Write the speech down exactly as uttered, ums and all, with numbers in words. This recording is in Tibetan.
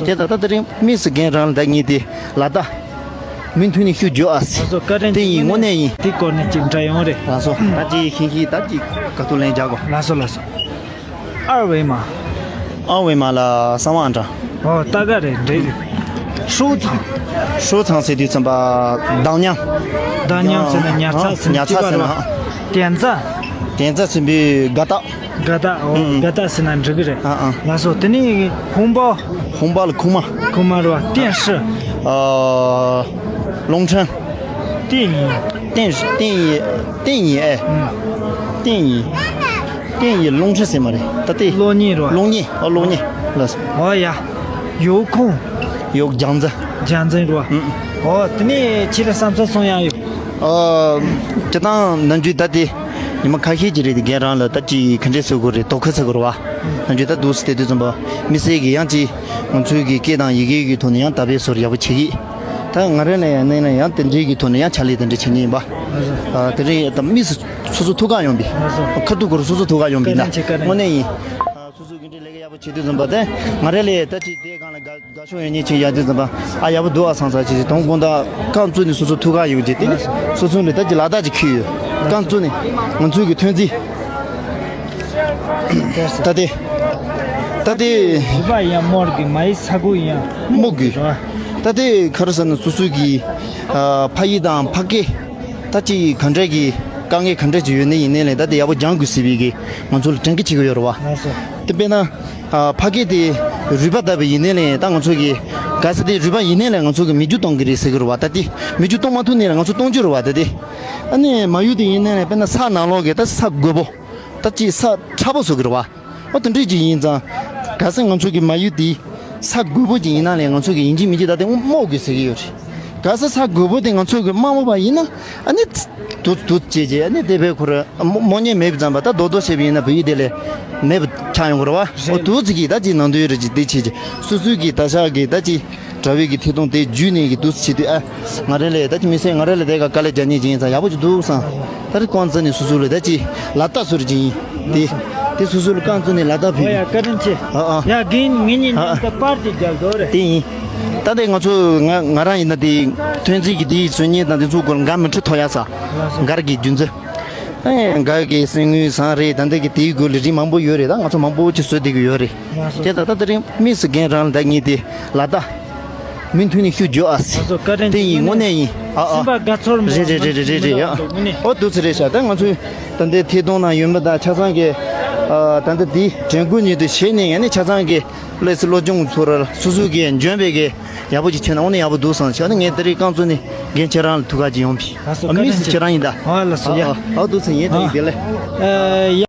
དེ་ད་ལྟ་དེ་རིང་དམིགས་སུ་རྒན་རང་ལ་ད་ངས་དེ་ལ་ད་མུ་མཐུད་ནས་ཤུགས་རྒྱོབ་ཨ་སི། ལགས་སོ། བཀའ་དྲིན་ཆེ། དེ་ཡིན་དངོས་གནས་ཡིན། དེ་སྐོར་ནས་ཅིག་འདྲ་ཡོང་རེད། ལགས་སོ། ད་ཅིག་ཤིང་ཤིང་ད་ཅིག་དཀའ་ཐུབ་ལན་རྒྱག་གོ། ལགས་སོ་ལགས་སོ། ཨར་ཝེ་མ། ཨར་ཝེ་མ་ལ་གསང་བ་འདྲ། ཨོ་ད་ག་རེད་འགྲིག་རེད། ཧྲུའུ་ཚང་། ཧྲུའུ་ཚང་ཟེར་དུས་ཙམ་པ་བདག་ཉམས། བདག་ཉམས་ཟེར་ན་ཉར་ཚགས་ཟེར་ན་ཉར་ཚགས་ཟེར་ན། གཅིག་པ་རེད་བ། དན་རྩ། དན་རྩ་ཟེར་བའི་དགའ་རྟགས། དགའ་རྟགས། ཨོ་ཨུ། དགའ་རྟགས་ཟེར་ན་འགྲིག་གི་རེད། ཨ་ཨ། ལགས་སོ། དེ་ནས་ཧུང་པའོ། ཧུང་པའོ་ལ་ཁུག་མ། ཁུག་མ་རེད་བ། ཏེན་ཧྲི། ཨ། ལུང་ཁྲན། ཏེན་ཡིན། ཏེན་ཧྲི་ཏེན་ཡིན། ཏེན་ཡིན་ཨེ། ཨུ། ཏེན་ཡིན། ཏེན་ཡིན་ལུང་ཁྲན་ཟེར་མ་རེད་ད་ལྟའི། གློག་བརྙན་རེད་བ། གློག་བརྙན། ཨོ་གློག་བརྙན། ལགས་སོ། ཨོ་ཡ། ཡོ་ཁུང་། ཡོ་རྒྱང་འཛིན། རྒྱང་འཛིན་རེད་བ། ཨུ། ཨོ་དེ་ནས་ཁྱེད་ལ་བསམ་ཚུལ་གསུང་ཡག་ཡོད། ཨ། སྤྱིར་བཏང་ནམ་རྒྱུན་ད་ལྟའི་ཉི་མ་ཁ་ཤས་ཅིག་རེད་དེ་རྒན་རང་ལ་ད་ཅིག་ག་འདྲས་ཟེར་དགོས་རེད། དོ་ཁུར་ཟེར་དགོས་རེད་བ། ནམ་རྒྱུན་ད་འདུག་སེ་བསྡད་དུས་ཙམ་པ་མི་སེར་གྱི་ཡང་ཅིག་ང་ཚོའི་གི་སྐད་དང་ཡི་གེ་གི་ཐོག་ནས་ཡང་དར་སྤེལ་བཟོ་རྒྱུ་ཡག་པོ་བྱེད་ཀྱི། ད་ང་རང་ལ་ཡང་གནས་ན་ཡང་དེ་འདྲའི་གི་ཐོག་ནས་ཡང་ཕྱག་ལས་དེ་འདྲ་བྱེད་མཁན་ཡིན་པ། ཨ། དེ་རིང་ད་དམིགས་སུ་སོ་སོ་ཐུགས་ཁག་ཡོང་པས། ཁ་ཐུག་གུ་སོ་སོ་ཐུགས་ཁག་ཡོང་པས་ན། བཀའ་དྲིན་ཆེ། བཀའ་དྲིན་ཆེ། དངོས་གནས་ཡིན། ཨ། སོ་སོ་གི་འདྲའི་ལས་ཀ་ཡག་པོ་བྱེད་དུས་ཙམ་པ་དེ་ང་རང་ལ་ད་ཅིག་དེ་སྒང་ལ་དགའ་དགའ་ཕྱོགས་ཡོད་མཁན་ཅིག་ཡག་དུས་ཙམ་པ། ཨ། ཡག་པོ་འདུག་ཨ་བསམ་ས་ཅིག་དོན་དགོང་དག་རྐང་བཙུགས་ནས་སོ་སོ་ཐུགས་ཁག་ཡོད་ཅིག་དེ་ནི་སོ་སོ་ལ་ད་ཅིག་ལག་རྟགས་ཅིག་འཁྱེར་ཡོད། རྐང་བཙུགས་ནས་ང་ཚོའི་གི་ཐོན་རྫས། ད་ལྟའི། ད་ལྟའི། རུས་པ་ཡང་མོར་གི་མ་ཡི་ས་ཁུག་ཡང་མོ་གི། ད་ལྟའི་ག་རེ་ཟེར་ན་སོ་སོའི་གི། ཨ། ཕ་ཡུལ་དང་ཕ་སྐད། ད་ཅིག་ག་འདྲས་ཀྱི་དཀའ་ངལ་ག་འདྲས་ཅིག་ཡོད་ནའི་ཡིན་ནའི་ལས་ད་ལྟ་ཡག་པོ་སྦྱང་དགོས་ཟེར་བའི་གི་ང་ཚོ་ལ་དྲན་སྐུལ་བྱེད་ཀྱི་ཡོད་རེད་བ། ལགས་སོ། དེ་དཔེར་ན། ཨ། ཕ་སྐད་དེ་རུས་པ་བཏབ་པ་ཡིན་ནའི་ལས་ད་ང་ཚོ་གི་ག་ས་དེ་རུས་པ་ཡིན་ནའི་ལས་ང་ཚོ་གི་མི་རྒྱུ་གཏོང་གི་རེད་ཟེར་གི་རེད་བ། ད་དེ་མི་རྒྱུ་གཏོང་མ་ཐུབ་ནའི་ལས་ང་ཚོ་གཏོང་རྒྱུ་རེད་བ། ད་དེ་ཨ་ནི་མ་ཡུག་དེ་ཡིན་ནའི་ལས་དཔེར་ན་ས་ནང་ལོགས་གི་ད་ས་རྒོད་པོ། ད་ཅིག་ས་ཁྲ་པོ་བཟོ་གི་རེད་བ། ཨོ་དེ་འདྲས་ཅིག་ཡིན་ཙང་། གལ་སྲིད་ང་ཚོ་གི་མ་ཡུག་དེ་ས་རྒོད་པོ་ཅིག་ཡིན་ན་ལས་ང་ཚོ་གི་ཡིན་གཅིག་མིན་གཅིག་ད་ལྟ་རྨོ་དགོས་ཟེར་གི་ཡོད་རེད། གལ་སྲིད་ས་རྒོད་པོ་དེ་ང་ཚོ་གི་མ་རྨོ་བ་ཡིན་ན་ཨ་ནི་དུ་དུ་བྱས་རྗེས་ཨ་ནི་དེ་བས་ཁོ་ར་རྨོ་མཁན་མེད་པ་ཙམ་པ་ད་རྡོག་རྡོག་བྱས་པ་ཡིན་ན་བོད་ཡིག་དེ་ལས་མེད་པ་ཆགས་ཡོང་གི་རེད་བ། ཨོ་དུ་ཙི་གི་ད་ཅིག་ནང་དོན་རེ་ཅིག་དེ་བྱས་རྗེས་སོ་སོའི་གི་ད་ཤག་གི་ད་ཅིག་དྲ་བའི་གི་ཐད་གཏོང་དེ་བརྒྱུད་ནས་གི་འདུག་སེ་བྱེད་དུས། ཨ། ང་རེ་ལས་ད་ཅི་མི་སེར་ང་རེ་ལས་དེ་ག་དཀའ་ལས་རྒྱག་མཁན་ཅིག་ཡིན་ཙང་ཡག་པོ་ཅིག་འདུག་བསམ། ད་རེས་རྐང་བཙུགས་ནས་སོ་སོ་ལ་ད་ཅི་ལག་རྟགས་བཟོ་རྒྱུ་ཅིག་ཡིན། དེ་དེ་སོ་སོ་ལ་རྐང་བཙུགས་ནས་ལག་རྟགས་ཕུལ་ཨོ་ཡ། གི། བཀའ་དྲིན་ཆེ། ཨ་ཨ། ཡ་རྒན་ངེད་གཉིས་ཨ་ཨ། ནས་ད་པར་ཅིག་རྒྱག་དགོས་རེད། དེ་ཡིན། ད་ལྟའི་ང་ཚོ་ང་ང་རང་ཡིན་ན་དེ་ཐོན་རྫས་ཀྱི་དེའི་བཟོ་མཁན་དང་དེ་ཚོ་སྐོར་འགའ་མི་འཁྲི་ཐོ་ཡག་ས། ལགས་སོ། འགར་གྱི་རྒྱུ་མཚན། ཨེ་འགའ་གི་གསེར་དངུལ་ཟངས་རེད། ད་འདི་གི་དེའི་སྒོ་ལས་རིགས་མང་པོ་ཡོད་རེད། ད་ང་ཚོ་མང་པོ་ཅིག་བཟོས་བསྡད་ཀྱི་ཡོད་རེད། ལགས་སོ། དེ་ད་ལྟ་དེ་རིང་དམིགས་སུ་རྒན་རང་ལ་ད་ངས་དེ་ལག་རྟགས་མུ་མཐུད་ནས་ཤུགས་རྒྱོབ་ཨ་སི། ལགས་སོ། བཀའ་དྲིན་དེ་ཡིན་དངོས་གནས་ཡིན། ཨ་ཨ། སེམས་པ་དགའ་ཚོར་མི་རེད་རེད་རེད་རེད་རེད་རེད། ཨ་དངོས་གནས། ཨོ་དུ་ཚི་རེད་ཤག་ད་ང་ཚོའི་ད་འདི་ཐད་གཏོང་ནང་ཡོད་མི་ད་ཆ་ཚང་གི་ཨ་ད་འདི་དེ་དྲན་སྐུལ་ཉིད་དུ་བྱས་ནས་ཡང་ནས་ཆ་ཚང་གི་སློབ་སློབ་སྦྱོང་ཚོ་ར་སོ་སོ་གི་འཇོན་པའི་གི་ཡག་པོ་ཅིག་བྱས་ན་དངོས་གནས་ཡག་པོ་འདུག་བསམ་ཤག་ད་ངས་དེ་རིང་རྐང་བཙུགས་ནས་རྒན་ཁྱེད་རང་ལ་ཐུགས་ཁག་ཅིག་ཡོང་བྱས། ལགས་སོ། ཨ་བཀའ་དྲིན་ཆེ། མིས་སུ་ཁྱེད་རང་ཡིན་ད། ཨ་ལགས་སོ། ཡ། ཨ་ཨོ་དུ་ཚི་ཡིན། ད་ཡིན་དེ་ལས། ཨ་ཡ།